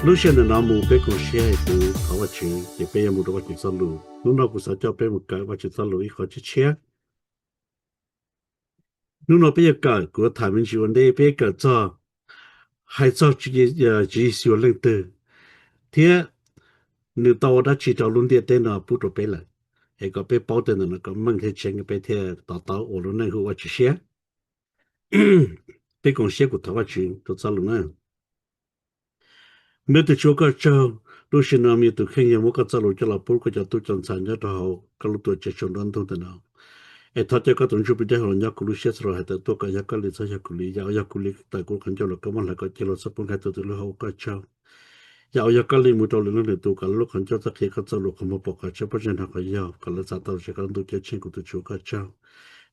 Lub sij hawm ntawm no mus peb koom siab hais tus thov Vajtswv ces peb yuav mus rau Vajtswv txoj lus. Hnub no kuv xav coj peb mus kawm Vajtswv txoj lus ib qho tshiab tshiab. Hnub no peb yuav kawm, kuv yuav tham me ntsis ua ntej, peb yuav kawm txog, hais txog Tswv Yexus leej twg thiab nws tau ua dab tsi rau lub ntiaj teb no pub rau peb lawm, es kom peb paub tej ntawm no kom meej thiab tseeb, peb thiaj to taub ua lub neej hu Vajtswv siab. Peb koom siab kuv thov Vajtswv rau txoj lus na. Me tus Tswv, ua koj tsaug, lub sij hawm no me tus kheej yog muab koj txoj lus coj los pub koj cov tub cov ntxhais nyob rau hauv koj lub tuam tsev saum nruab ntug ntawm no. Es thov caw koj tus Ntsuj Plig Dawb Huv los nyob kuv lub siab txhua lub hais tawm tuaj kom yog koj li txhob yog kuv li. Yam uas yog kuv li tawm kuv qhov ncauj los koj muab hlawv kom cia luag txhob poob nkaus tus twg lub hauv, ua koj tsaug. Yam uas yog koj li mus rau lwm leej lwm tus kom lawv lub qhov ncauj txhob qhia koj txoj lus, qhov muag pom qhov tshawb pob zeb nrog qhov yog kom lawv txav tau tsev koj ntuj ceeb tsheej, kuv tus Tswv ua koj tsaug.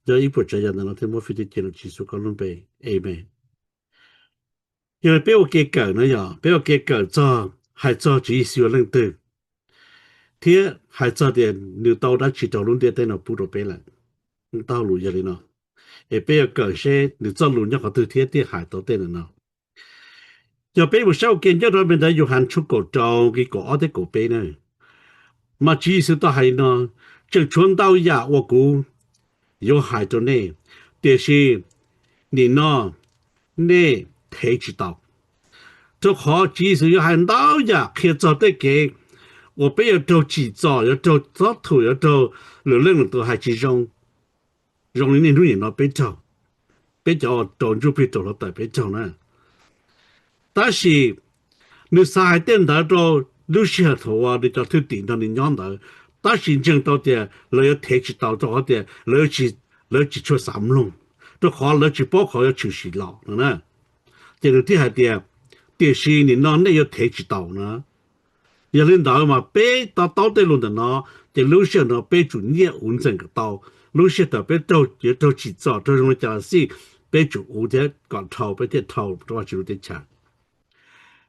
Yog ib puas tsav yam ntawm no thiaj muab fij thiab cia rau Tswv Yexus koj lub npe. Amees. Yog li peb ua ke kawm no yog peb ua ke kawm txog, hais txog Tswv Yexus yog leej twg thiab hais txog tias nws tau dab tsi rau lub ntiaj teb no pub rau peb lawm. Tau lus yog li no, es peb yuav kawm seb nws txoj lus nyob qhov twg thiab thiaj hais tau tej ntawm no. Yog peb mus saib ua ke nyob rau me ntawv Yauhas tshooj kaum rau nqe kaum ob thiab kaum peb na, mas Tswv Yexus tau hais li no, tseem tshuav ntau yam uas kuv yuav hais rau nej, tiam sis nim no nej thev tsis tau. Rau qhov Tswv Yexus yuav hais ntau yam qhia txog tej kev uas peb yuav raug tsim txom, yuav raug txob thuam, yuav raug lwm leej lwm tus hais tsis zoo, zoo li niaj hnub nim no peb raug, peb cov uas raug ntsuj plig raug hluav taws peb raug na. Tab sis nws xav hais tej ntawd rau lub sij hawm thaum uas nws cov thwj tim nrog nws nyob ntawd, tab sis ntseeg tau tias lawv yuav thev tsis tau rau qhov tias lawv tsis tshua xav mloog, rau qhov lawv tsis paub qhov yuav tshwm sim los no na. Ces nws thiaj hais tias, tiam sis nim no nej yuav thev tsis tau na. Yog li ntawd mas peb to taub tej lus ntawm no, ces lub sij hawm no peb tsum nyiaj uv ntxeem kom tau. Lub sij hawm thaum peb raug, yuav raug tsim txom raug zoo li cas los xij, peb tsum uv thiab kom dhau peb thiaj dhau rau Vajtswv lub teb chaws.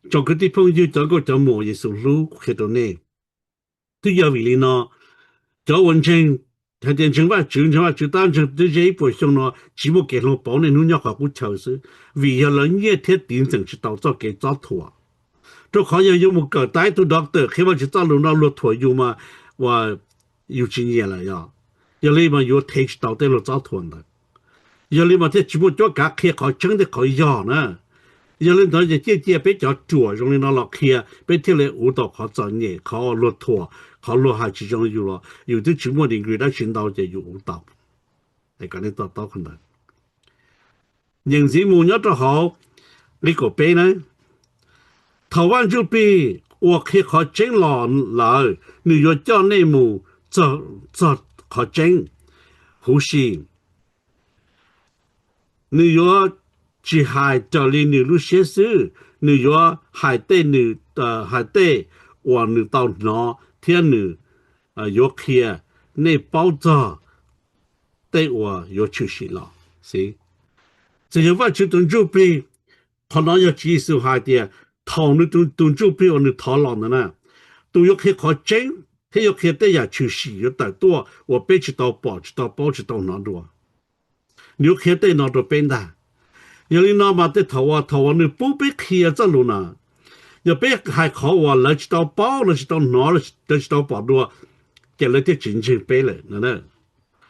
Tsoom kwv tij phooj ywg cov nkauj cov muam Yexus hlub, kuv qhia rau nej, twb yog vim li no, cov uas ntseeg, hais tias ntseeg Vajtswv, ntseeg Vajtswv tab ntseeg twb ze ib puas xyoo no tsis muaj kev hloov pauv niaj hnub nyob qhov qub chaw xwb, vim yog lawv nyiaj thiab tiv ntxeem tsis tau txoj kev txob thuam. Rau qhov yog yuav mus kawm tau ib tug doctor qhia Vajtswv txoj lus no luag thuam yus mas, uas yus tsis nyiam lawm yog, yog li mas yuav thev tsis tau tej luag txob thuam ntawd. Yog li mas thiaj tsis muaj cuab kav qhia qhov tseeb thiab qhov yog na. Yog li ntawd ces cia cia peb cov ruam zoo li no los qhia, peb thiaj li uv tau qhov txom nyem, qhov luag thuam, qhov luag hais tsis zoo yus los yus twb tsis muaj degree dab tsi ntau ces yus uv tau. Kom nej to taub qhov ntawd. Nyeem ntxiv mus nyob rau hauv nqe kaum peb na, thaum Vaj Ntsuj Plig uas qhia qhov tseeb los lawm, nws yuav coj nej mus txog qhov tseeb huv si. Nws yuav tsis hais raws li nws lub siab xwb, nws yuav hais tej nws, hais tej uas nws tau hnov thiab nws yuav qhia nej paub txog tej uas yuav tshwm sim los. Txawm yog Vajtswv tus Ntsuj Plig, qhov no yog Tswv Yexus hais tias thaum nws tus Ntsuj Plig uas nws thov los ntawd na, tus yuav qhia qhov tseeb thiab yuav qhia tej yam tshwm sim yuav tawm tuaj uas peb tsis tau pom, tsis tau paub, tsis tau hnov dua. Nws yuav qhia tej no rau peb ntag. Yog li no mas tej thaum uas, thaum uas nws pub peb qhia txoj lus na, yog peb hais qhov uas lawv tsis tau paub, lawv tsis tau hnov, lawv tsis tau pom dua, ces lawv thiaj tsis ntseeg peb lawm.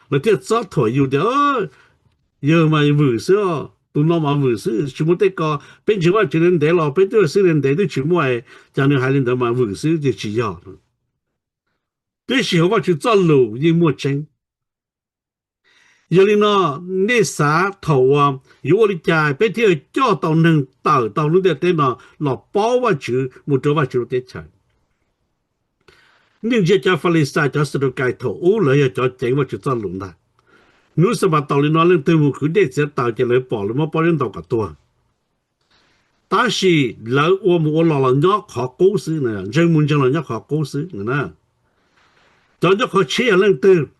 Lawv thiaj txob thuam yus tias, yawg mas vwm xwb, tus no mas vwm xwb, tsis muaj tej ko. Peb ntseeg Vajtswv li ntev los peb twb xwb li ntev twb tsis muaj, cas nws hais li ntawd mas vwm xwb, twb tsis yog. Tiam sis hauv Vajtswv txoj lus yeej muaj tseeb. Yog li no, nej xav thaum uas yuav ua li cas peb thiaj coj tau neeg tawm tau lub ntiaj teb no los paub Vajtswv mus rau Vajtswv lub teb chaws? Nej ntsia cov Falixais cov Xadukais thaum ub lawv yog cov ceev Vajtswv txoj lus ntag. Hnub Xanpataus li no leej twg mus kwv dej txiav taws ces lawv pom lawv muab pob zeb ntaus kom tuag. Tab sis lawv ua mus ua los los nyob qhov qub xwb, ntseeg mus ntseeg los nyob qhov qub xwb na. Cov nyob qhov tshiab yog leej twg?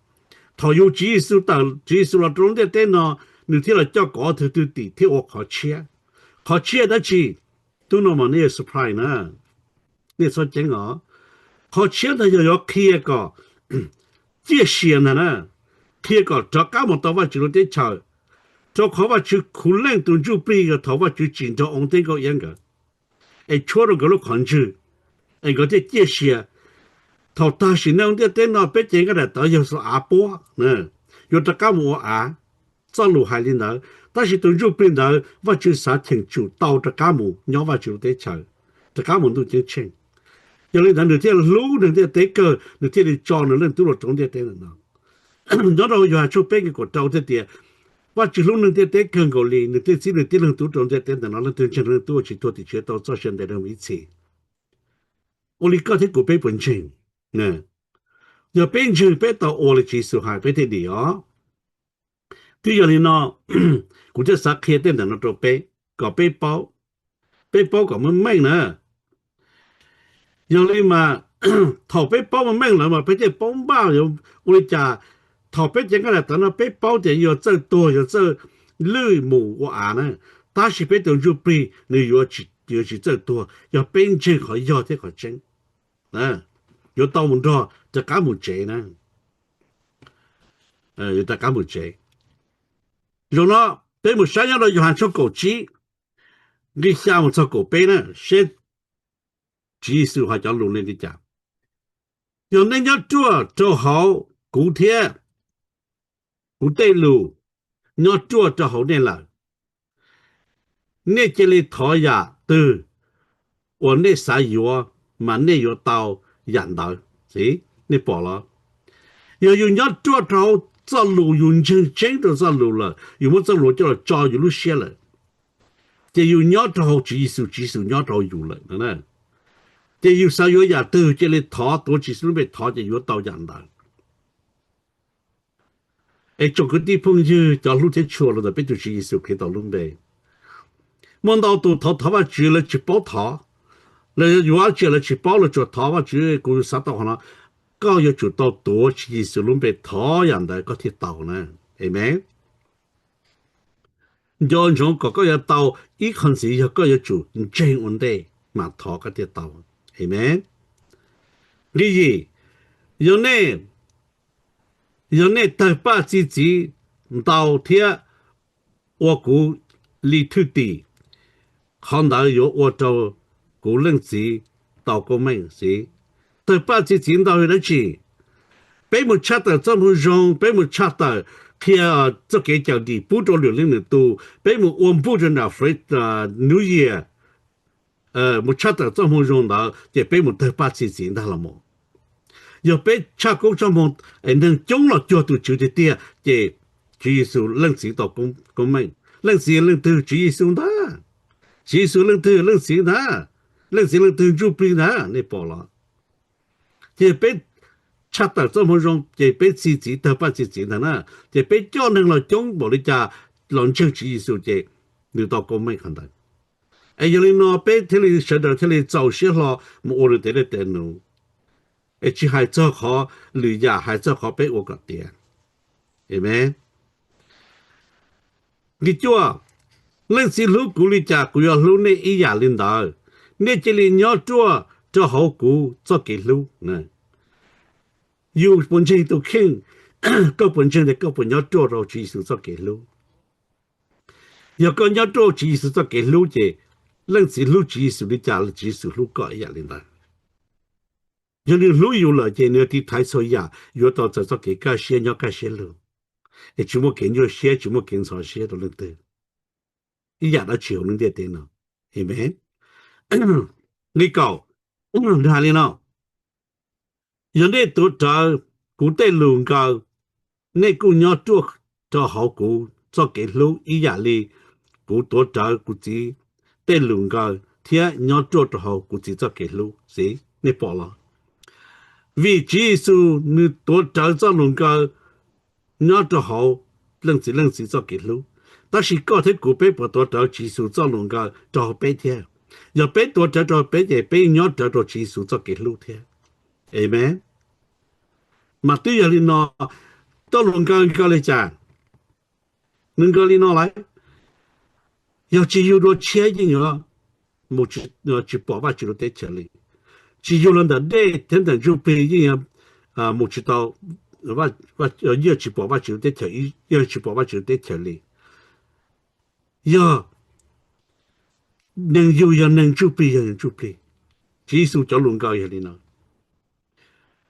Thaum yug Tswv Yexus tawm, Tswv Yexus los rau lub ntiaj teb no, nws thiaj los coj kaum ob tug thwj tim thiab ua qhov tshiab. Qhov tshiab dab tsi? Hnub no mas nej surprise na, nej txhob ceeb os. Qhov tshiab ntawd yog yuav qhia kom ciaj sia ntag na, qhia kom rov qab mus tau Vajtswv lub teb chaws, rau qhov Vajtswv khuv leej tus ntsuj plig yog thaum Vajtswv tsim nrog oo thiab nkauj iab nkawd. es tshuab rau nkawd lub qhov ntswg, es nkawd thiaj ciaj sia. Thaum tag sim neej ntiaj teb no peb cev nqaij daim tawv yog xuas av puab, yuav rov qab mus ua av. Txoj lus hais li ntawd, tab sis tus ntsuj plig ntawd Vajtswv xav cheem tsum tau rov qab mus nyob Vajtswv lub teb chaws, rov qab mus ntuj ceeb tsheej. Yog li ntawd nws thiaj hlub neeg ntiaj teb kawg, nws thiaj li tso nws leej tub los rau ntiaj teb ntawm no. Nyob rau Yauhas tshooj peb nqe kaum rau thiaj tias, Vajtswv hlub neeg ntiaj teb kawg nkaus li, nws thiaj txib nws tib leeg tub rau ntiaj teb ntawm no, leej twg ntseeg nws tub ua tsis tuag tiam sis tau txoj sia ntev dhawv mus ib txhis. Ua li koj thiab kuv peb puas ntseeg? Yog peb ntseeg peb tau ua li Tswv Yexus hais peb thiaj dim os. Twb yog li no, kuv thiaj xav qhia tej ntawm no rau peb, kom peb paub, peb paub kom meej meej na. Yog li mas thaum peb paub meej meej lawm mas peb thiaj paub npaj yuav ua li cas. Thaum peb cev nqaij daim tawv no peb paub tias yuav txawj tuag yuav txawj lwj mus ua av na, tab sis peb tus ntsuj plig nws yuav tsis txawj tuag yog peb ntseeg qhov yog thiab qhov tseeb. Yuav tau mus nrog rov qab mus tsev na, rov qab mus tsev. Zaum no peb mus saib nyob rau Yauhas tshooj kaum tsib, nqe xya mus txog kaum peb na, seb Tswv Yexus hais cov lus li li cas. Yog nej nyob ruaj rau hauv kuv thiab kuv tej lus nyob ruaj rau hauv nej lawm, nej cia li thov yam twg uas nej xav yuav, mas nej yuav tau yam ntawd. Nej pom los? Yog yus nyob ruaj rau hauv txoj lus, yus ntseeg tseeb rau txoj lus lawm, yus muab txoj lus coj los tso yus lub siab lawm, ces yus nyob rau hauv Tswv Yexus, Tswv Yexus nyob rau hauv yus lawm. Ces yus xav yuav yam twg cia li thov, tuav Tswv Yexus lub npe thov ces yuav tau yam ntawd. Es tsoom kwv tij phooj ywg cov hlub thiab tshua los ntawm peb tus Tswv Yexus Khetos lub npe, muaj ntau tus thov thov Vajtswv lawv tsis paub thov, lawv yuav dab tsi lawv tsis paub, lawv tsuas thov Vajtswv, kuv xav tau qhov no. Koj yuav tsum tau tuav Tswv Yexus lub npe thov yam ntawd koj thiaj tau na. Amen. Nco ntsoov kom koj yuav tau ib qho ntxiv yog koj yuav tsum ntseeg ua ntej mas thov koj thiaj tau. Amen. Nqe yim, yog nej, yog nej tawg paj txi txiv ntau thiab ua kuv li thwj tim, qhov ntawd yuav ua rau kuv Leej Txiv tau koob meej xwb. Tawg paj txi txiv ntau yog dab tsi? Peb mus tshaj tawm txoj moo zoo, peb mus tshaj tawm qhia txoj kev cawm dim pub rau lwm leej lwm tus, peb mus ua npuj rau nram New Year, mus tshaj tawm txoj moo zoo ntawd ces peb mus tawg paj txi txiv ntag los mas. Yog peb tshaj koob tshaj moo es neeg coob los cuag tus Tswv tiag tiag ces Tswv Yexus Leej Txiv tau koob meej. Leej Txiv leej twg? Tswv Yexus ntag. Tswv Yexus leej twg? Leej Txiv ntag. Leej Txiv leej twg? Ntsuj Plig ntag, nej pom los? Ces peb tshaj tawm txoj moo zoo ces peb txi txiv, tawg paj txi txiv ntag na, ces peb coj neeg los coob npaum li cas los ntseeg Tswv Yexus ces nws tau koob meej qhov ntawd. Es yog li no peb thiaj li sawv daws thiaj li txaus siab hlo mus ua nws tes dej tes num, es tsis hais txog qhov lwm yam, hais txog qhov peb ua kom tiav. Amen. Nqe cuaj, Leej Txiv hlub kuv li cas kuv yuav hlub nej ib yam li ntawd. Nej cia li nyob ruaj rau hauv kuv txoj kev hlub. Yus puas ntseeg tus kheej? Koj puas ntseeg tias koj puas nyob ruaj rau Tswv Yexus txoj kev hlub? Yog koj nyob ruaj Tswv Yexus txoj kev hlub ces Leej Txiv hlub Tswv Yexus li cas Tswv Yexus hlub koj ib yam li ntawd. Yog nws hlub yus lawm ces nws yuav tiv thaiv txhua yam, yuav tau txawm txoj kev kaj siab nyob kaj siab lug, es tsis muaj kev nyuaj siab, tsis muaj kev ntxhov siab rau leej twg ib yam dab tsi hauv lub ntiaj teb no. Amen. Nqe kaum, nws hais li no: Yog nej tuav rawv kuv tej lus nkaws, nej kuj nyob ruaj rau hauv kuv txoj kev hlub ib yam li kuv tuav rawv kuv Txiv tej lus nkaws thiab nyob ruaj rau hauv kuv Txiv txoj kev hlub. Xij, nej pom los? Vim Tswv Yexus nws tuav rawv txoj lus nkaws nyob rau hauv Leej Txiv, Leej Txiv txoj kev hlub. Tab sis koj thiab kuv peb puas tuav rawv Tswv Yexus txoj lus nkaws rau hauv peb thiab? Yog peb tuav rawv rau hauv peb ces peb nyob rawv rau Tswv Yexus txoj kev hlub thiab. Amen. Mas twb yog li no, txoj lus nkaws nkaws li cas? Nws nkaws li no lawm: Yog tsis yug dua tshiab yeej yuav mus tsis pom Vajtswv lub teb chaws li. Tsis yug los ntawm dej thiab ntawm ntsuj plig yeej yuav mus tsis tau, yeej tsis pom Vajtswv lub teb chaws, yeej tsis pom Vajtswv lub teb chaws li. Yog neeg yug yog neeg, ntsuj plig yog neeg ntsuj plig. Tswv Yexus cov lus nkaus yog li no.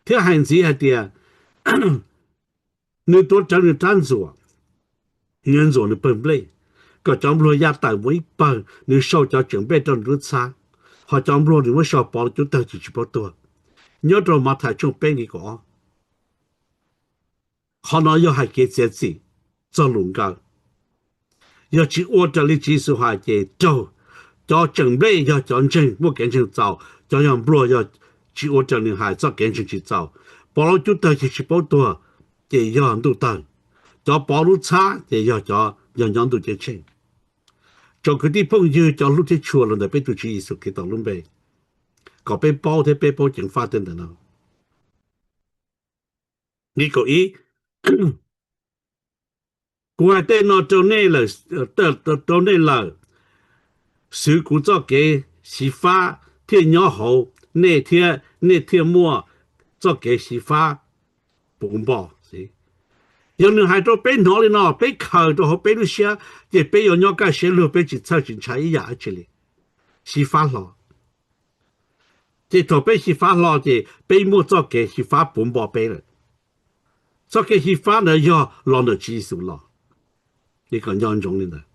Thiab hais ntxiv hais tias, nws tuav rawv nws rab ntxuam, nws ntxuam nws pawg nplej, kom cov npluag ya tawm mus ib pawg, nws sau cov tseem nplej rau nws lub txhab, ho cov npluag nws muab sau pov cub tawg ces tsis paub tuag. Nyob rau Mathais tshooj peb nqe kaum ob. Qhov no yog hais kev txiav txim txog lus nkaws. Yog tsis ua raws li Tswv Yexus hais ces raug, cov tseem nplej yog cov ntseeg muaj kev ntseeg txaus, cov yog npluag yog tsis ua raws nws hais txoj kev ntseeg tsis txaus. Pov lub cub tawg ces tsis paub tuag, ces yog ntuj tawg. Cov pov lub txhab ces yog cov yog nyob ntuj ceeb tsheej. Tsoom kwv tij phooj ywg cov hlub thiab tshua los ntawm peb tus Tswv Yexus Khetos lub npe, kom peb paub thiab peb paub ceev faj tej ntawm no. Nqe kaum ib, kuv hais tej no rau nej lawm, rau nej lawm, xwv kuv txoj kev xyiv fab thiaj nyob hauv nej thiab nej thiaj muaj txoj kev xyiv fab puv npo. Yog nws hais rau peb hnov li no, peb khaws rau hauv peb lub siab, ces peb yuav nyob kaj siab lug, peb tsis txhawj tsis ntshai ib yam dab tsi li. Xyiv fab hlo. Ces thaum peb xyiv fab hlo ces peb muaj txoj kev xyiv fab puv npo peb lawm. Txoj kev xyiv fab ntawd yog los ntawm Tswv Yexus los. Kom nco ntsoov li ntawd.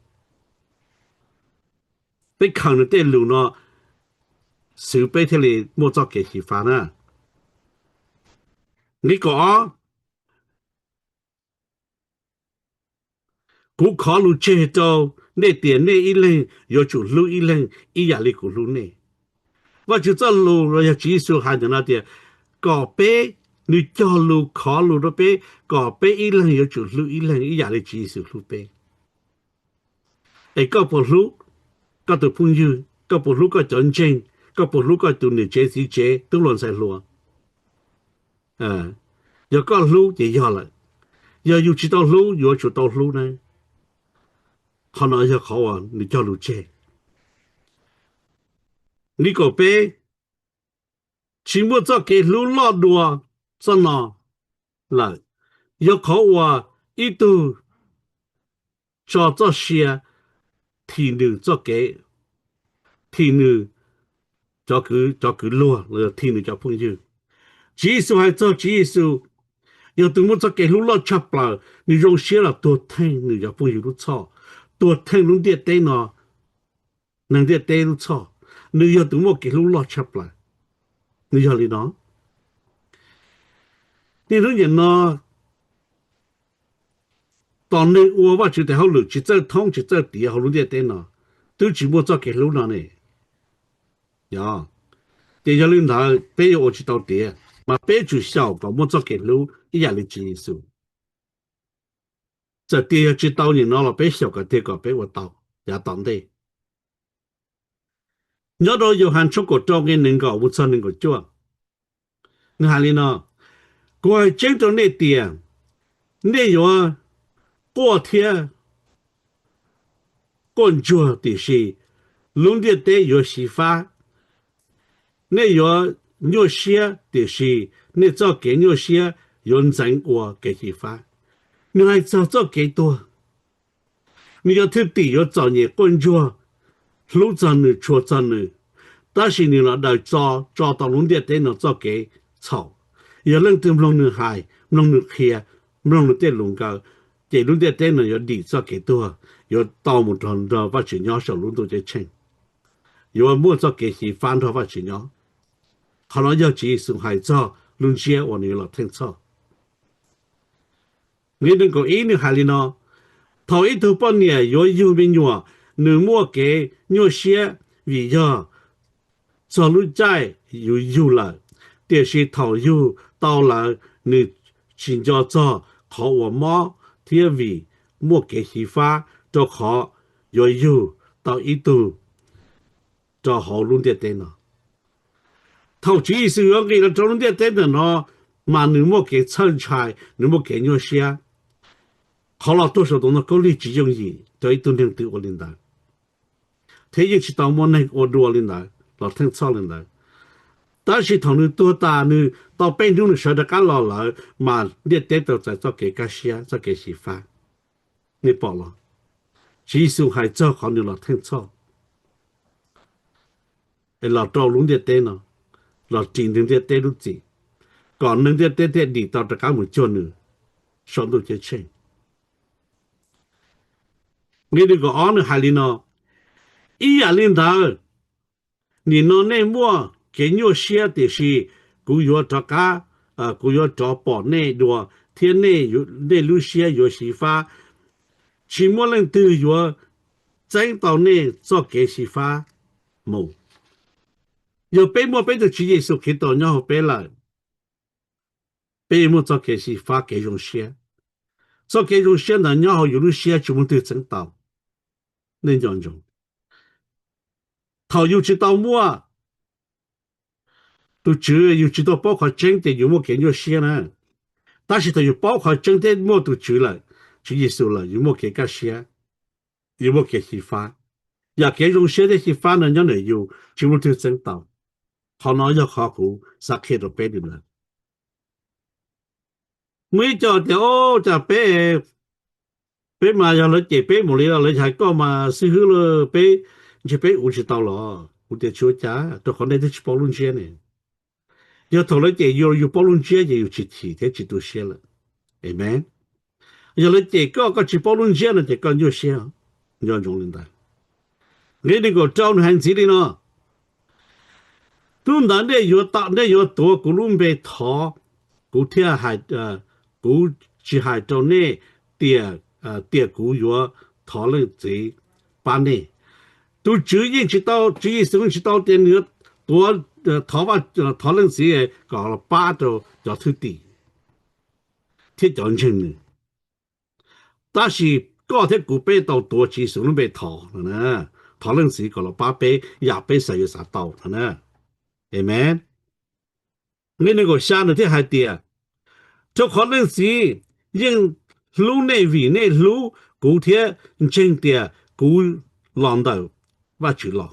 Peb khaws nws tej lus no xwv peb thiaj li muaj txoj kev xyiv fab na. Nqe kaum ob, kuv khov lus tseg rau nej tias nej ib leeg yuav tsum hlub ib leeg ib yam li kuv hlub nej. Vajtswv txoj lus los yog Tswv Yexus hais ntawm no tias kom peb, nws cog lus khov lus rau peb kom peb ib leeg yuav tsum hlub ib leeg ib yam li Tswv Yexus hlub peb. Es koj puas hlub koj tus phooj ywg? Koj puas hlub koj cov ntseeg? Koj puas hlub koj tus niam tsev txiv tsev tub hluas ntxhais hluas? Yog koj hlub ces yog lawm. Yog yus tsis tau hlub, yuav tsum tau hlub na. Qhov no yog qhov uas nws cog lus tseg. Nqe kaum peb, tsis muaj txoj kev hlub loj dua txoj no lawm, yog qhov uas ib tug tso txoj sia thim nws txoj kev, thim nws cov kwv luag los yog thim nws cov phooj ywg. Tswv Yexus hais txog Tswv Yexus, yog tus muaj txoj kev hlub loj tshaj plaws, nws zoo siab los tuag theej nws cov phooj ywg lub txhoj, tuag theej lub ntiaj teb no, neeg ntiaj teb lub txhoj. Nws yog tus muaj kev hlub loj tshaj plaws. Nws yog li no. Niaj hnub nim no, tos neeg ua Vajtswv tes hauj lwm tsis txawj thoob tsis txawj tiav hauv lub ntiaj teb no, twb tsis muaj txoj kev hlub no ne. Ces yog li ntawd peb yuav ua tsis tau tiav, mas peb tsum xyaum kom muaj txoj kev hlub ib yam li Tswv Yexus. Txawm tias yog tsis tau nim no los peb xyaum kom tiag kom peb ua tau yav tom ntej. Nyob rau Yauhas tshooj kaum rau nqe nees nkaum mus txog nees nkaum cuaj, nws hais li no: Kuv hais tseeb rau nej tias, nej yuav quaj thiab quaj ntsuag, tiam sis lub ntiaj teb yuav xyiv fab. Nej yuav nyuaj siab, tiam sis nej txoj kev nyuaj siab yuav ntxeev ua kev xyiv fab. Nws hais txog txoj kev tuag. Nws yog thwj tim yuav txom nyem quaj ntsuag, hlub txog nws tshua txog nws, tab sis nws los daws tso, tso tau lub ntiaj teb no txoj kev txhaum. Yog leej twg mloog nws hais, mloog nws qhia, mloog nws tej lus nkaws, ces lub ntiaj teb no yuav dim txoj kev tuag, yuav tau mus nrog Vajtswv nyob saum lub ntuj ceeb tsheej, yuav muaj txoj kev xyiv fab nrog Vajtswv nyob. Qhov no yog Tswv Yexus hais txog lub ntsiab uas nws yuav los theej txhoj. Nqe nees nkaum ib nws hais li no: Thaum ib tug poj niam yuav yug me nyuam, nws muaj kev nyuaj siab vim yog txog lub caij yuav yug lawm. Tiam sis thaum yug tau lawm, nws tsis nco txog qhov uas mob thiab vim muaj kev xyiv fab, rau qhov yuav yug tau ib tug rau hauv lub ntiaj teb no. Thaum Tswv Yexus yuav nqis los rau lub ntiaj teb ntawm no, mas nws muaj kev txhawj ntshai, nws muaj kev nyuaj siab. Qhov los tuaj saum tus ntoo khaub lig tsis yooj yim rau ib tug neeg twg ua li ntawd, thiab yeej tsis tau muaj neeg ua dua li ntawd los theej txhoj li ntawd. Tab sis thaum nws tuag tas, nws tau peb hnub nws sawv rov qab los lawm, mas ntiaj teb tau txais txoj kev kaj siab, txoj kev xyiv fab. Nej pom los? Tswv Yexus hais txog qhov nws los theej txhoj. es los rau lub ntiaj teb no, los ris neeg ntiaj teb lub txim, kom neeg ntiaj teb thiaj dim tau rov qab mus cuag nws saum ntuj ceeb tsheej. Nqe nees nkaum ob nws hais li no: Ib yam li ntawd, nim no nej muaj kev nyuaj siab, tiam sis kuv yuav rov qab, kuv yuav rov pom nej dua, thiab nej, nej lub siab yuav xyiv fab. Tsis muaj leej twg yuav txeeb tau nej txoj kev xyiv fab mus. Yog peb muaj peb tus Tswv Yexus Khetos nyob hauv peb lawm, peb yuav muaj txoj kev xyiv fab, kev zoo siab. Txoj kev zoo siab ntawd nyob hauv yus lub siab, tsis muaj leej twg txeeb tau. Nej nco ntsoov, thaum yus tsis tau muaj tus Tswv, yus tsis tau paub qhov tseeb ces yus muaj kev nyuaj siab na. Tab sis thaum yus paub qhov tseeb thiab muaj tus Tswv lawm, Tswv Yexus lawm, yus muaj kev kaj siab, yus muaj kev xyiv fab. Yam kev zoo siab thiab xyiv fab no nyob ntawm yus, tsis muaj leej twg txeeb tau. Qhov no yog qhov kuv xav qhia rau peb li ntawd. Muaj ib co tias, o, cas peb, peb mas yog lawv cem peb mus li los lawv hais koj mas xib hwb lawm, peb ntshe peb ua tsis tau los. Kuv tias tsis ua cas, rau qhov nej twb tsis paub lub ntsiab ne. Yog thaum lawv cem yus, yus paub lub ntsiab ces yus tsis chim thiab tsis tu siab lawm. Amen. Yog lawv cem koj, koj tsis paub lub ntsiab no ces koj nyuaj siab. Nco ntsoov li ntawd. Nqe nees nkaum rau nws hais ntxiv li no: Hnub ntawd nej yuav, nej yuav tuav kuv lub npe thov kuv thiab, kuv tsis hais rau nej tias, tias kuv yuav thov Leej Txiv pab nej. Tus Tswv yeej tsis tau, Tswv Yexus yeej tsis tau tias nws yuav tuav, thov, thov Leej Txiv kom los pab rau cov thwj tim thiab cov ntseeg nws. Tab sis koj thiab kuv peb tau tuav Tswv Yexus lub npe thov, thov Leej Txiv kom los pab peb yam peb xav yuav xav tau no na. Amen. Nqe nees nkaum xya nws thiaj hais tias, rau qhov Leej Txiv yeej hlub nej vim nej hlub kuv thiab ntseeg tias kuv los ntawm Vajtswv los.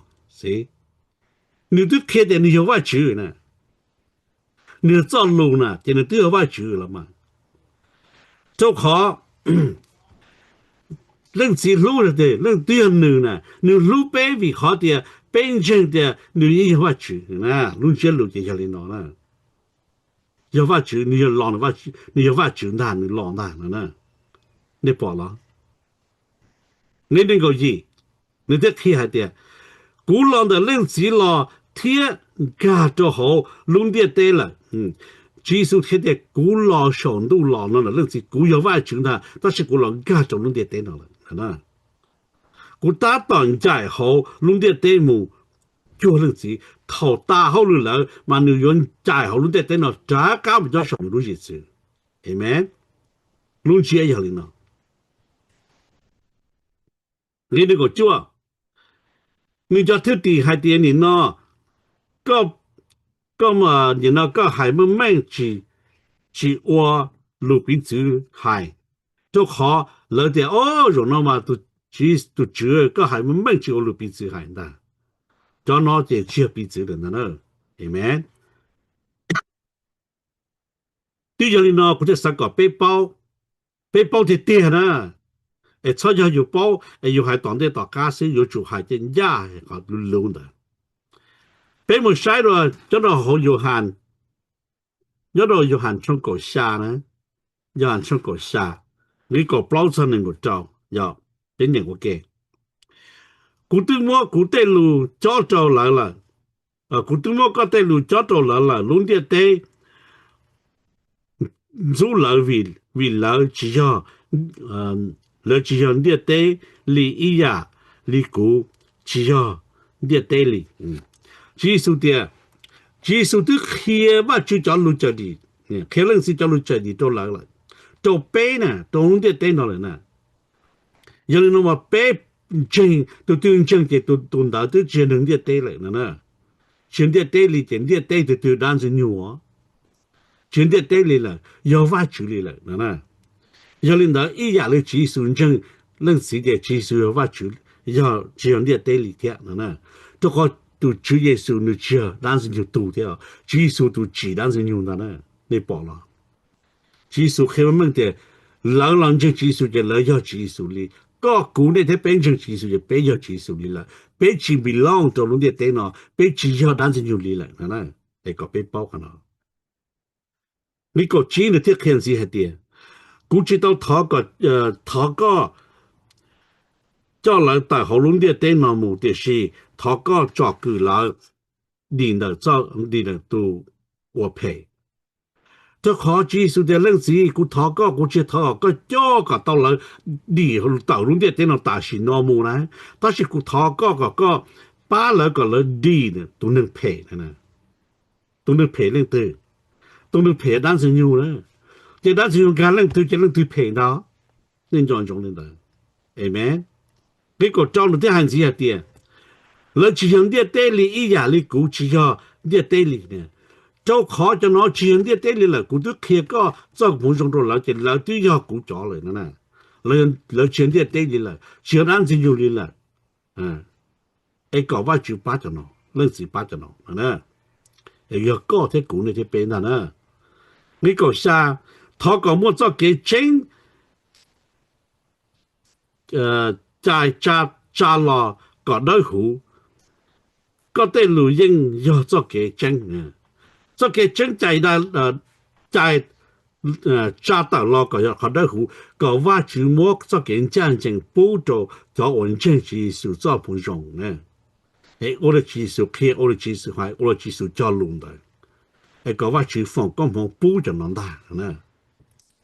Nws twb qhia tias nws yog Vajtswv na. Nws yog txoj lus na, ces nws twb yog Vajtswv los mas. Rau qhov Leej Txiv hlub, leej twb yog nws na, nws hlub peb vim qhov tias peb ntseeg tias nws yeej yog Vajtswv. Lub ntsiab lus ces yog li no na. Yog Vajtswv, nws yog los, nws yog Vajtswv ntag, nws los ntag no na. Nej pom los? Nqe nees nkaum yim, nws thiaj qhia hais tias, kuv los ntawm Leej Txiv los thiab nkag rau hauv lub ntiaj teb lawm. Tswv Yexus qhia tias kuv los saum ntuj los no ntawm Leej Txiv, kuv yog Vajtswv ntag, tab sis kuv los nkag rau lub ntiaj teb no lawm. Kuv tab tom ncaim hauv lub ntiaj teb mus cuag Leej Txiv. Thaum tas hauj lwm lawm mas nws yuav ncaim hauv lub ntiaj teb no rov qab mus nyob saum nws lub zim txwv. Amen. Lub ntsiab yog li no. Nqe nees nkaum cuaj, nws cov thwj tim hais tias, nim no koj, nim no koj hais meej meej, tsis ua lus piv txwv hais, rau qhov lawv tias, o, zaum no mas tus Tswv koj hais meej meej tsis ua lus piv txwv hais ntag. Cov no ces tsis yog piv txwv lawm ntag na. Amen. Twb yog li no kuv thiaj xav kom peb paub, peb paub tiag tiag na, es txhob yog yus paub es yus hais tom ntej tom qab xwb, yuav tsum hais caj ncaj qhov luv luv ntawd. Peb mus saib dua, nyob rau hauv Yauhas, nyob rau Yauhas tshooj kaum xya na, Yauhas tshooj kaum xya, nqe kaum plaub txog nees nkaum rau, yog, peb nyeem ua ke. Kuv twb muab kuv tej lus cob rau lawv lawm. Kuv twb muab koj tej lus cob rau lawv lawm. Lub ntiaj teb ntxub lawv vim, vim lawv tsis yog, lawv tsis yog ntiaj teb li ib yam li kuv tsis yog ntiaj teb li. Tswv Yexus tias, Tswv Yexus twb qhia Vajtswv cov lus cawm dim, qhia Leej Txiv cov lus cawm dim rau lawv lawm, rau peb na, rau lub ntiaj teb no lawm na. Yog li no mas peb ntseeg, tus twg ntseeg ces tus ntawd twb tsis yog neeg ntiaj teb lawm no na. Tsis yog ntiaj teb li ces ntiaj teb tus twg? Dab Ntxwg Nyoog. Tsis yog ntiaj teb li lawm, yog Vajtswv li lawm no na. Yog li ntawd ib yam li Tswv Yexus ntseeg Leej Txiv ces Tswv Yexus yog Vajtswv, yog tsis yog ntiaj teb li thiab no na. Rau qhov tus Tswv Yexus nws tsis yog Dab Ntxwg Nyoog tug thiab, Tswv Yexus tus tsim Dab Ntxwg Nyoog ntag na. Nej pom los? Tswv Yexus qhia meej meej tias lawv los ntseeg Tswv Yexus ces lawv yog Tswv Yexus li, Koj kuv nej thiab peb ntseeg Tswv Yexus ces peb yog Tswv Yexus li lawm, peb tsis belong rau lub ntiaj teb no, peb tsis yog dab Ntxwg Nyoog li lawm. Es kom peb paub qhov no. Nqe kaum tsib nws thiaj qhia ntxiv hais tias, kuv tsis tau thov kom, thov koj coj lawv tawm hauv lub ntiaj teb no mus, tiam sis thov koj tsom kwm lawv dim ntawm, dim ntawm tus uas phem. Rau qhov Tswv Yexus tias, leej txiv, kuv thov koj, kuv tsis thov koj coj kom tau lawv dim tawm lub ntiaj teb no tam sim no mus na, tab sis kuv thov koj kom koj pab lawv kom lawv dim tus neeg phem. Tus neeg phem leej twg? Tus neeg phem dab Ntxwg Nyoog na. Ces dab Ntxwg Nyoog nkag leej twg ces leej twg phem ntag. Nej nco ntsoov li ntawd. Amees. Nqe kaum rau nws thiaj hais ntxiv hais tias, lawv tsis yog ntiaj teb li ib yam li kuv tsis yog ntiaj teb li. Rau qhov cov no tsis yog ntiaj teb li lawm, kuv twb qhia koj txoj hmoov zoo rau lawv ces lawv twb yog kuv cov lawm no. Lawv tsis yog ntiaj teb li lawm, tsis yog dab Ntxwg Nyoog li lawm. Es kom Vajtswv pab cov no, leej txiv pab cov no. Es yog koj thiab kuv nej thiab peb ntag na. Nqe kaum xya, thov kom muaj txoj kev tseeb cais tsa los kom dawb huv. Koj tej lus yeej yog txoj kev tseeb. Txoj kev tseeb cais, cais tsa tawm los kom yog qhov dawb huv, kom Vajtswv muab txoj kev ncaj ncees pub rau cov uas ntseeg Tswv Yexus txoj hmoov zoo. Es ua li Tswv Yexus qhia, ua li Tswv Yexus hais, ua li Tswv Yexus cog lus ntawd, es kom Vajtswv foom koob hmoov pub cov no ntag.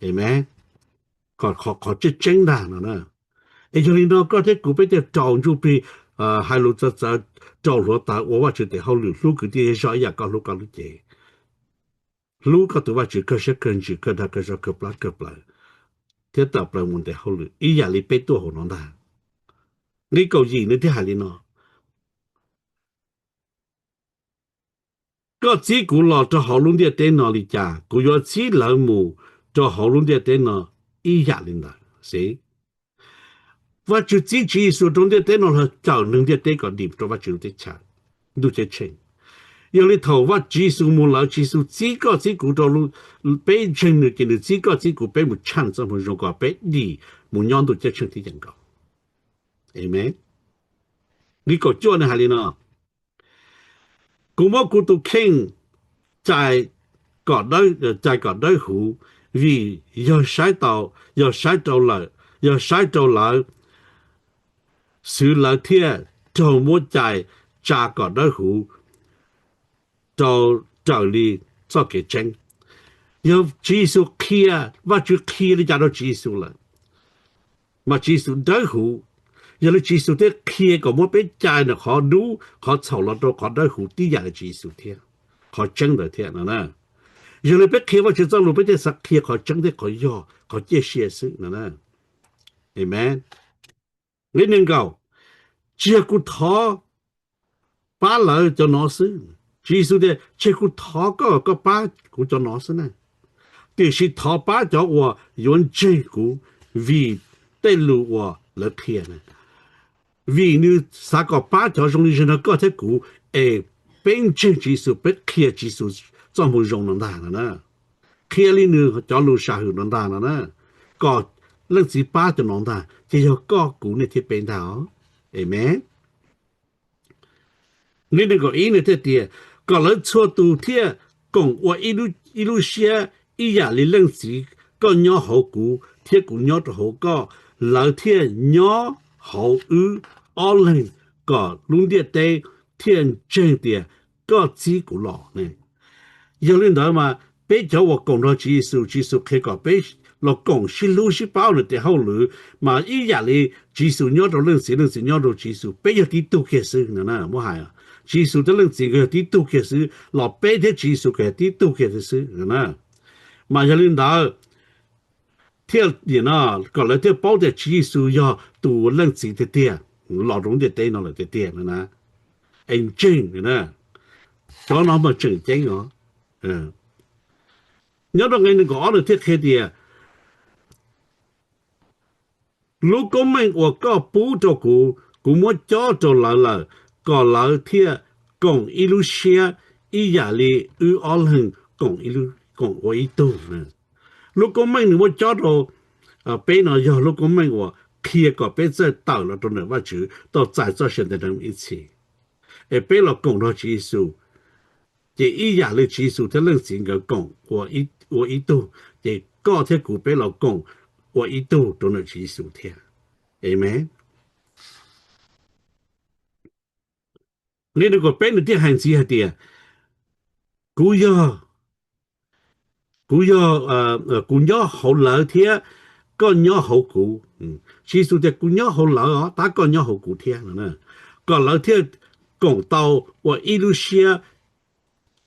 Amees. Qhov tseeb tseeb ntag no. Es yog li no koj thiab kuv peb thiaj rau ntsuj plig, hais lus txawv txawv, rau hluav taws ua Vajtswv tes hauj lwm, hlub kwv tij zej zog ib yam koj hlub koj lub cev, hlub koj tus Vajtswv kawg siab kawg ntsws kawg dag kawg zog kawg plab kawg plawv, thiab tawm plaws mus ntes hauj lwm ib yam li peb tuaj hauv no ntag. Nqe kaum yim nws thiaj hais li no, koj txib kuv los rau hauv lub ntiaj teb no li cas, kuv yuav txib lawv mus rau hauv lub ntiaj teb no ib yam li ntawd xwb. Vajtswv txib Tswv Yexus rau ntiaj teb no los cawm neeg ntiaj teb kom dim rau Vajtswv lub teb chaws, ntuj ceeb tsheej. Yog li thaum Tswv Yexus mus lawm, Tswv Yexus txib koj txib kuv rau, peb ntseeg nws ces nws txib koj txib kuv peb mus tshaj nws txoj hmoov zoo kom peb dim mus nyob ntuj ceeb tsheej tib yam nkaus. Amees. Nqe kaum cuaj nws hais li no, kuv muab kuv tus kheej cais kom dawb huv, vim yog saib tau, yog saib rau lawm, yog saib rau lawv xwb lawv thiaj raug muab cais tsa kom dawb huv rau raws li txoj kev tseeb. Yog Tswv Yexus qhia, Vajtswv qhia li cas rau Tswv Yexus lawm, mas Tswv Yexus dawb huv. Yog li Tswv Yexus thiaj qhia kom muab peb cais ntawm qhov dub qhov txhaum los rau qhov dawb huv tib yam li Tswv Yexus thiab, qhov tseeb ntawd thiab no. Yog li peb qhia Vajtswv txoj lus peb thiaj xav qhia qhov tseeb thiab qhov yog qhov ciaj sia xwb no. Amees. Nqe nees nkaum, tsis yog kuv thov pab lawv cov no xwb. Tswv Yexus tias, tsis yog kuv thov koj, koj pab kuv cov no xwb na, tiam sis thov pab cov uas yuav ntseeg kuv vim tej lus uas lawv qhia na. Vim nws xav kom pab cov zoo li zej no koj thiab kuv, es peb ntseeg Tswv Yexus, peb qhia Tswv Yexus txoj hmoov zoo no ntag no na, qhia li nws cov lus sam hwm no ntag no na, kom Leej Txiv pab cov no ntag, ces yog koj kuv nej thiab peb ntag os. Amees. Nqe nees nkaum ib nws thiaj tias, kom lawv txhua tus thiaj koom ua ib lub siab ib yam li Leej Txiv koj nyob hauv kuv thiab kuv nyob rau hauv koj, lawv thiaj nyob hauv wb ob leeg, kom lub ntiaj teb thiaj ntseeg tias koj txib kuv los ne. Yog li ntawd mas peb cov uas koom nrog Tswv Yexus, Tswv Yexus qhia kom peb los koom sib hlub sib pab nws tes hauj lwm, mas ib yam li Tswv Yexus nyob rau Leej Txiv, Leej Txiv nyob rau Tswv Yexus, peb yog tib tug kiag xwb no na. Muab hais Tswv Yexus thiab Leej Txiv nkawd yog tib tug kiag xwb los peb thiab Tswv Yexus nkawd yog tib tug kiag xwb no na. Mas yog li ntawd thiaj, no, kom lawv thiaj paub tias Tswv Yexus yog tus Leej Txiv tiag tiag los rau ntiaj teb no lawm tiag tiag no na. Es ntseeg, cov no mas tseem ceeb os. Nyob rau nqe nees nkaum ob nws thiaj qhia tias, lub koob meej uas koj pub rau kuv, kuv muab cob rau lawv lawm, kom lawv thiaj koom ib lub siab ib yam li wb ob leeg koom ua ib tug. Lub koob meej nws muab cob rau peb no yog lub koob meej uas qhia kom peb txawj tawm los rau ntawm Vajtswv tau txais txoj sia ntev ib txhis. Es peb los koom nrog Tswv Yexus, ces ib yam li Tswv Yexus thiab Leej Txiv nkawd koom ua ib tug, ces koj thiab kuv peb los koom ua ib tug rau ntawm Tswv Yexus thiab. Amen. Nqe nees nkaum peb nws thiaj hais ntxiv hais tias, kuv yog, kuv yog, kuv nyob hauv lawv thiab koj nyob hauv kuv. Tswv Yexus tias kuv nyob hauv lawv os, tab koj nyob hauv kuv thiab no, kom lawv thiaj koom tau ua ib lub siab,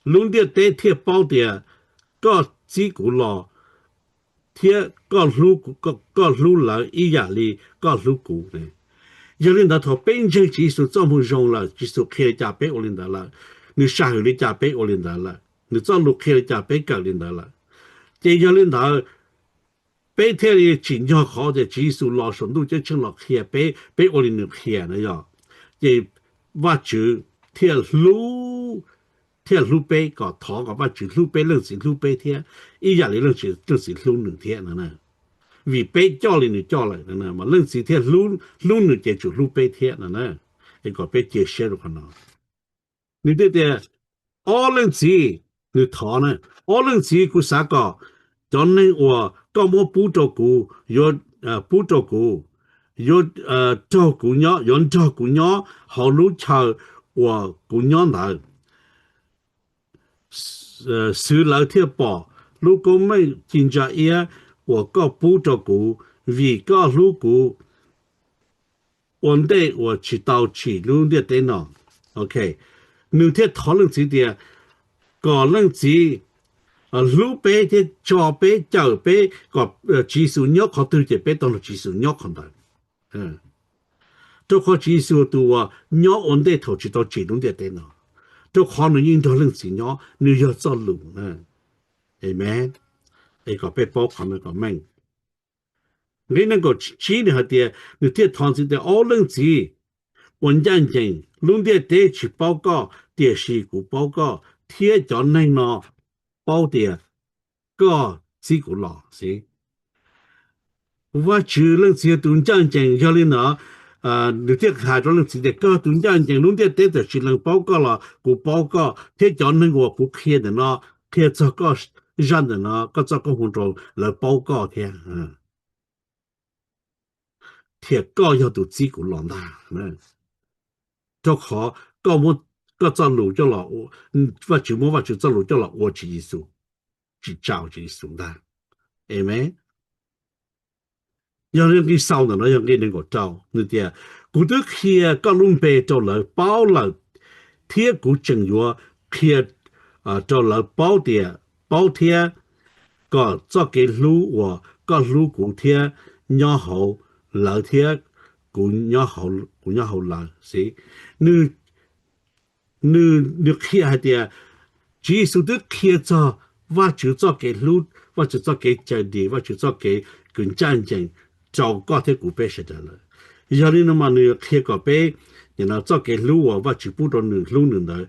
lub ntiaj teb thiaj paub tias koj txib kuv los thiab koj hlub lawv ib yam li koj hlub kuv. Yog li ntawd thaum peb ntseeg Tswv Yexus txoj moo zoo lawm, Tswv Yexus qhia li cas peb ua li ntawd lawm, nws sam hwm li cas peb ua li ntawd lawm, nws txoj lus qhia li cas peb kawm li ntawd lawm. Ces yog li ntawd, peb thiaj li tsim nyog qhov tias Tswv Yexus los saum ntuj ceeb tsheej los qhia peb, peb ua li nws qhia na yog. Ces Vajtswv thiaj hlub, thiaj hlub peb, kom thov kom Vajtswv hlub peb, Leej Txiv hlub peb thiab, ib yam li Leej Txiv, Leej Txiv hlub nws thiab no. Vim peb coj li nws coj lawm, mas Leej Txiv thiaj hlub nws ces tsum hlub peb thiab no. Es kom peb cia siab rau qhov no. Nws thiaj tias, ob leej txiv, nws thov na, ob leej txiv, kuv xav kom cov neeg uas koj muab pub rau kuv, yuav pub rau kuv, yuav raug kuv nyob, yuav nrog kuv nyob hauv lub chaw uas kuv nyob ntawd, xwv lawv thiaj pom lub koob meej ci ntsa iab uas koj pub rau kuv, vim koj hlub kuv ua ntej uas tsis tau tsim lub ntiaj teb no. Ok, nws thiaj thov Leej Txiv tias kom Leej Txiv hlub peb thiab tso peb, cawm peb kom Tswv Yexus nyob qhov twg ces peb tau nrog Tswv Yexus nyob qhov ntawd. Rau qhov Tswv Yexus tus uas nyob ua ntej thaum tsis tau tsim lub ntiaj teb no, rau qhov nws yeej nrog Leej Txiv nyob, nws yog txoj lus. Amen. Es kom peb paub qhov no kom meej. Nqe nees nkaum tsib nws hais tias, nws thiaj thov Leej Txiv tias, ob leej txiv uas ncaj ncees, lub ntiaj teb tsis paub koj, tiam sis kuv paub koj, thiab cov neeg no paub tias koj txib kuv los xwb. Vajtswv Leej Txiv yog tus ncaj ncees, yog li ntawd nws thiaj hais rau Leej Txiv tias, koj tus ncaj ncees, lub ntiaj teb txawm tsis lees paub koj los kuv paub koj, thiab cov neeg uas kuv qhia ntawm no, qhia txog koj zaj ntawm no, koj txoj koob hmoov rau lawv paub koj thiab, thiab koj yog tus txib kuv los ntag. Rau qhov koj, koj txoj lus coj los, Vajtswv muab Vajtswv txoj lus coj los ua Tswv Yexus, tsis tsaus Tswv Yexus ntag. Amen. Yog li nqe sau ntawm no yog nqe nees nkaum rau, nws tias, kuv twb qhia koj lub npe rau lawv paub lawm, thiab kuv tseem yuav qhia rau lawv paub tias, paub thiab, kom txoj kev hlub uas koj hlub kuv thiab nyob hauv lawv thiab kuv nyob hauv lawv xwb. Nws, nws, nws qhia hais tias Tswv Yexus twb qhia txog Vajtswv txoj kev hlub, Vajtswv txoj kev cawm dim, Vajtswv txoj kev kws ncaj ncees rau koj thiab kuv peb sawv daws lawm. Yog li no mas nws qhia kom peb, nim no txoj kev hlub uas Vajtswv pub rau nws hlub nws ntawd,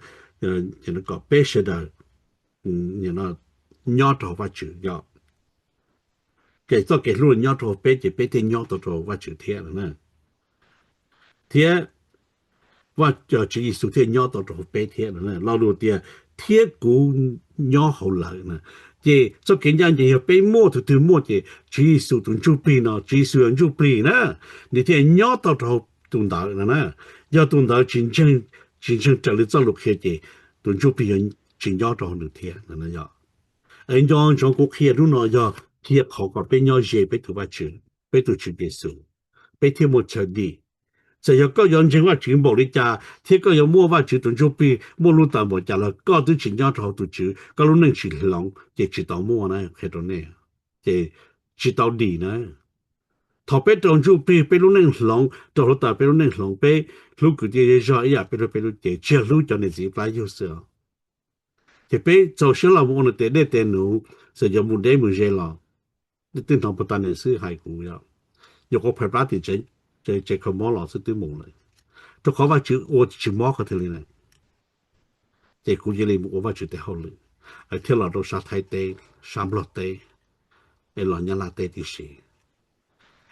kom peb sawv daws nyob rau Vajtswv yog. Ces txoj kev hlub nyob rau peb ces peb thiaj nyob tau rau Vajtswv thiab na. Thiab Vaj, Tswv Yexus thiaj nyob tau rau peb thiab. Lo lus tias thiab kuv nyob hauv lawv na. Ces txoj kev ncaj ncees yog peb muaj, tus twg muaj ces Tswv Yexus tus ntsuj plig no, Tswv Yexus yog ntsuj plig na, nws thiaj nyob tau rau tus ntawd no na. Yog tus ntawd tsis ntseeg, tsis ntseeg raws li txoj lus qhia ces tus ntsuj plig yog tsis nyob rau hauv nws thiab no. Es nco ntsoov kuv qhia hnub no yog qhia qhov kom peb nyob ze peb tus Vajtswv, peb tus Tswv Yexus, peb thiaj muaj chaw dim. Txawm yog koj yuav ntseeg Vajtswv npaum li cas thiab koj yuav muaj Vajtswv tus ntsuj plig, muaj lub taws npaum cas los koj twb tsis nyob rau hauv tus Tswv, koj lub neej tsis hloov ces tsis tau muaj na, qhia rau nej, ces tsis tau dim na. Thaum peb raug ntsuj plig peb lub neej hloov, raug hluav taws peb lub neej hloov, peb hlub kwv tij zej zog ib yam peb hlub peb lub cev, tsis yog hlub cov niam txiv plab yug xwb os. Ces peb txaus siab los mus ua nws tes dej tes num, txawm yuav mus deb mus ze los, twb hnov puag ta niam xwb hais kuv yog, nyuam qhuav phais plab tim tsev kho mob los xwb twb mus lawm. Rau qhov Vajtswv ua tsis mob qhov twg li na. Ces kuv cia li mus ua Vajtswv tes hauj lwm, thiaj los rau sab Thaib teb, sab Nplog teb, es los Nyab Laj teb tib si.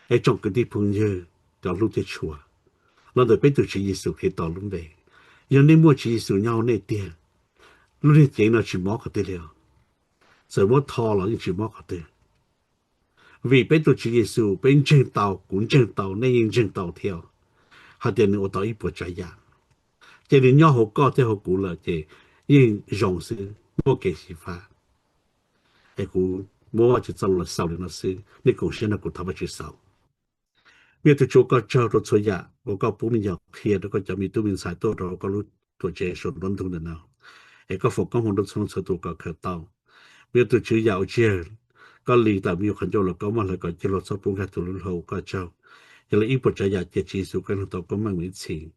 Es tsoom kwv tij phooj ywg cov hlub thiab tshua, los ntawm peb tus Tswv Yexus Khetos lub npe, yog nej muaj Tswv Yexus nyob hauv nej tiag, lub niag cev no tsis mob qhov twg li os. Txawm muab tho los yeej tsis mob qhov twg. Vim peb tus Tswv Yexus peb ntseeg tau, kuv ntseeg tau, nej yeej ntseeg tau thiab, hais tias nws ua tau ib puas tsav yam. Ces nws nyob hauv koj thiab hauv kuv lawm ces yeej zoo xwb, muaj kev xyiv fab. Es kuv muab Vajtswv txoj lus xaus li no xwb, nej koom siab nrog kuv thov Vajtswv xaus. Me Tub Tswv, ua koj tsaug rau txhua yam uas koj pub me nyuam qhia rau koj cov me tub me ntxhais tuaj rau koj lub tuam tsev saum nruab ntug ntawm no, es koj foom koob hmoov rau txhua leej txhua tus kom khaws tau. Me Tub Tswv, yam uas tsis yog koj li ntawm me nyuam qhov ncauj los koj muab hlawv kom cig lug txhob pub nkag tus lub hlau, ua koj tsaug. Yog li ib puas tsav yam cia Tswv Yexus koj nrog tau koob meej mus ib txhis.